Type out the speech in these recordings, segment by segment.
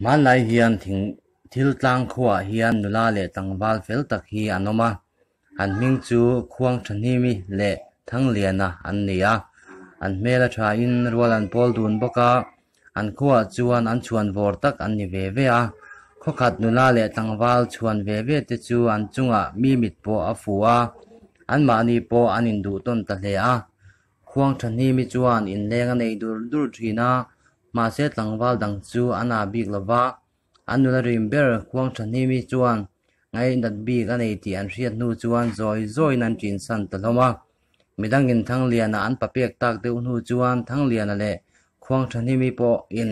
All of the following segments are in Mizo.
Hmanlai hian thing thil tlang khuaah hian nula leh tlangval fel tak hi an awm a, an hming chu Khuang Thahnimi leh Thangliana an ni a. An hmel a thain rual an pawl dun bawk a, an khuaah chuan an chhuan vawr tak an ni ve ve a. Khawkhat nula leh tlangval chhuan ve ve te chu an chungah mi mit pawh a fu a, anmahni pawh an induh tawn ta hle a. Khuang Thahnimi chuan inleng a nei dur dur thin a, mahse tlangval dang chu a na bik lo va, an nula rim ber Khuang Thahnimi chuan ngaihnat bik a nei tih an hriat hnu chuan zawi zawiin an ṭinsan ta hlawm a. Midangin Thangliana an papek tak deuh hnu chuan Thangliana leh Khuang Thahnimi pawhin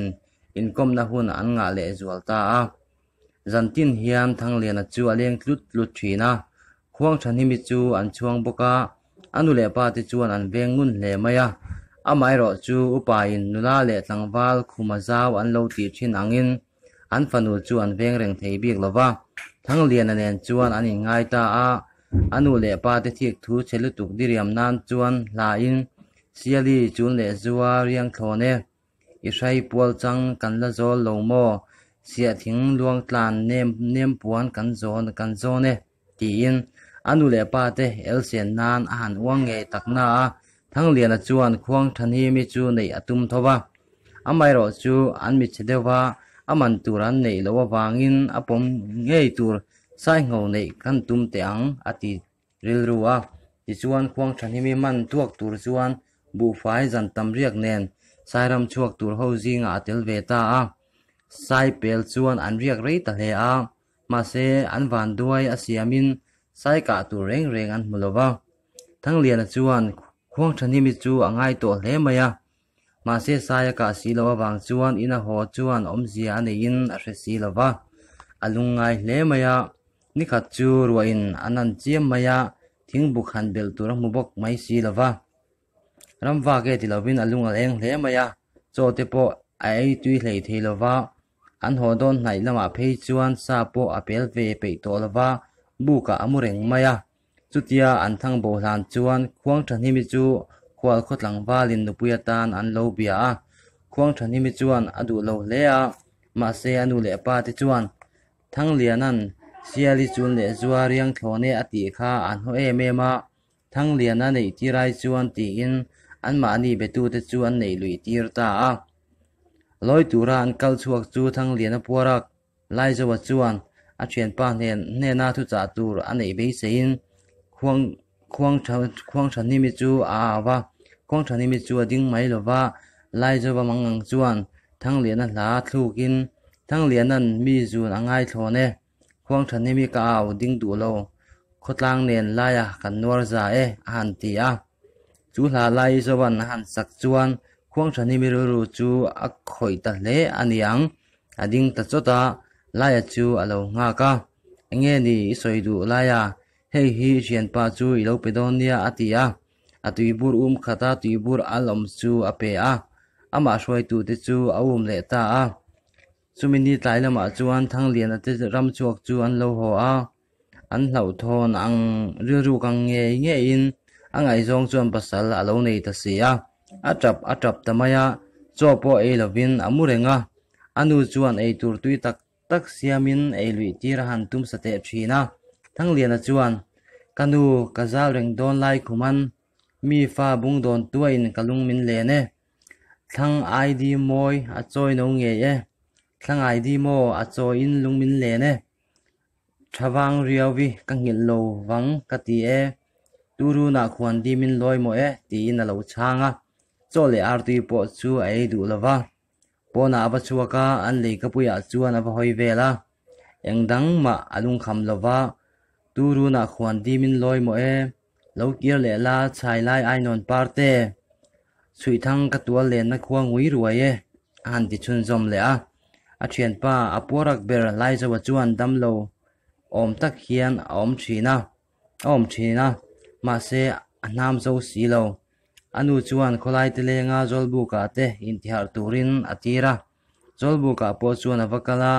inkawmna hun an ngah leh zual ta a. Zantin hian Thangliana chu a leng tlut tlut thin a, Khuang Thahnimi chu an chhuang bawk a, a nu leh pa te chuan an veng ngun hle mai a. Amaherawh chu upain nula leh tlangval khuma zau an lo tih thin angin an fanu chu an veng reng thei bik lo va, Thangliana nen chuan an inngai ta a, a nu leh pa te thik thu chhe lutuk diriam nan chuan hlain Siali chun leh zua riang thlawn e. I hrai pual chang kan la zawl lo maw? Siah thing luang tlan nem nem puan kan zawn kan zawn e, tiin a nu leh pa te elsen nan a han uang ngei tak na a, Thangliana chuan Khuang Thanhimi chu neih a tum tho va. Amaherawh chu an mitchhe deuh va, a man tur an neih loh avangin a pawm ngei tur saingho neih kan tum teh ang, a ti rilru a, tichuan khuang thahnimi man tuak tur chuan buhfai zan tam riak nen Sairam chhuak tur ho zingah a tel ve ta a. Saipel chuan an riak rei ta hle a, mahse an van duai a siamin sai kah tur reng reng an hmu lo va. Thangliana chuan khuang thahnimi chu a ngai tawh hle mai a, mahse sai a kah si loh avang chuan ina haw chuan awmzia a neihin a hre si lo va, a lungngai hle mai a. Nikhat chu ruahin a nan chiam mai a, thingbuk han belh tur a hmu bawk mai si lo va. Ramvak e ti lovin a lung a leng hle mai a, chaw te pawh a ei tui hlei thei lo va, an haw dawn hnaih lamah phei chuan sa pawh a pel ve peih tawh lo va, bukah a mu reng mai a. Chutia an thang bo hlan chuan Khuang Thahnimi chu khual khaw tlangvalin nupui atan an lo bia a. Khuang Thahnimi chuan a duh lo hle a, mahse a nu leh pa te chuan Thangliana'n Siali chun leh zua riang thlawn e a tih kha an haw em em a, Thangliana neih tir ai chuan tiin anmahni betute chu an neih luih tir ta a. Lawi tura an kal chhuak chu Thangliana puarak Laizoa chuan a thianpa hnen hnena thuchah tur a neih beiseiin khuang khuang tha khuang thahnimi chu a au va, khuang thahnimi chu a ding mai lo va, Laizoa mangang chuan Thangliana hla thlukin Thangliana'n mi zun a ngaithlawn e, khuang thahnimi ka au ding duh lo, khawtlang nen laia kan nuar za e a han ti a. Chu hla Laizoa'n a han sak chuan khuang thahnimi rilru chu a khawih ta hle a niang. A ding ta chawt a, Laia chu a lo nghak a, Enge ni i sawi duh Laia, hei hi i thianpa chu i lo pe dawn nia a ti a, a tuibur um khat a tuibur al awm chu a pe a, amah hruaitute chu a um leh ta a. Chumi ni tlai lamah chuan Thangliana te ram chhuak chu an lo haw a, an hlauhthawn ang rilruk ang ngei ngeiin a ngaihzawng chuan pasal a lo nei ta si a, a tap a tap ta mai a, chaw pawh ei lovin a mu reng a, a nu chuan ei tur tui tak tak siamin ei luih tir a han tum sa teh thin a, Thangliana chuan, Ka nu, ka zal reng dawn lai khuman mi fa bung dawn tuain ka lung min len e, thlang ID mawi a chawi no ngei e, thlang ID maw a chawiin lung min len e. Tha vang riau i ka nghilh lo vang ka ti e, Turunah khuan dimin lawi maw e tiin a lo chhang a, chaw leh artui pawh chu a ei duh lo va. Pawnah a va chhuak a, an lei kapuiah chuan a va hawi vel a, eng dang mah a lungkham lo va, Turunah khuan dimin lawi maw e, lo kir leh la chhai lai ainawn par te, Chhuihthang ka tual lenna khua ngui ruai e a han ti chhunzawm leh a. A thianpa a puarak ber Laizoa chuan damlo awm tak hian a awm thin a, a awm thin a, mahse a hnam zo si lo. A nu chuan khawlai te lenga Zawlbukah te intiharh turin a tir a. Zawlbukah pawh chuan a va kal a,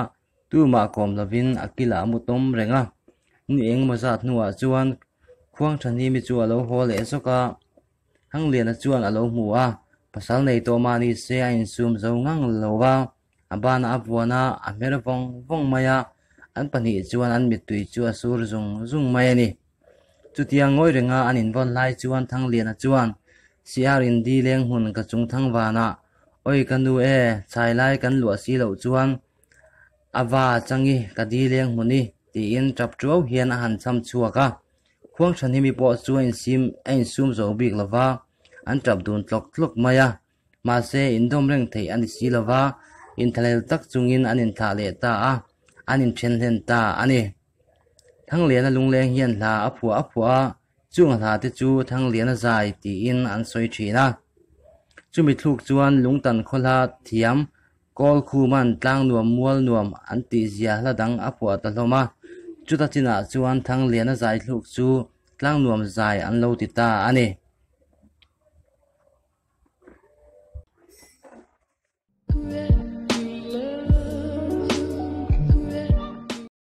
tumah kawm lovin a kilah a mu tawm reng a. Ni engemaw zat hnuah chuan Khuang Thanimi chu a lo haw leh zawk a. Hangliana chuan a lo hmu a, pasal nei tawh mah ni se a insum zo ngang lo va. A banah a vuan a, a hmer vawng vawng mai a, an pahnih chuan an mittui chu a sur zung zung mai a ni. Chutia ngawi renga an invawn lai chuan Thangliana chuan, Siar in di leng hmun ka chung thang vanah, Awi ka nu e, chhai lai kan luah si loh chuan a va changi ka di leng hmun i, tiin tap tuau hian a han cham chhuak a. Khuang Thanhimi pawh chu a insim a insum zo bik lo va, an tap dun tlawk tlawk mai a. Mahse, indawm reng theih a ni si lo va, inthlahlel tak chungin an inthlah leh ta a, an inthen hlen ta a ni. Thangliana lungleng hian hla a phuah a phuah a, chung hla te chu Thangliana zai tiin an sawi thin a. Chumi thluk chuan lungtan khawhla thiam Kawl khuman tlang nuam mual nuam an tih zia hla dang a phuah ta hlawm a, chuta chinah chuan Thangliana zai thluk chu tlang nuam zai an lo ti ta a ni.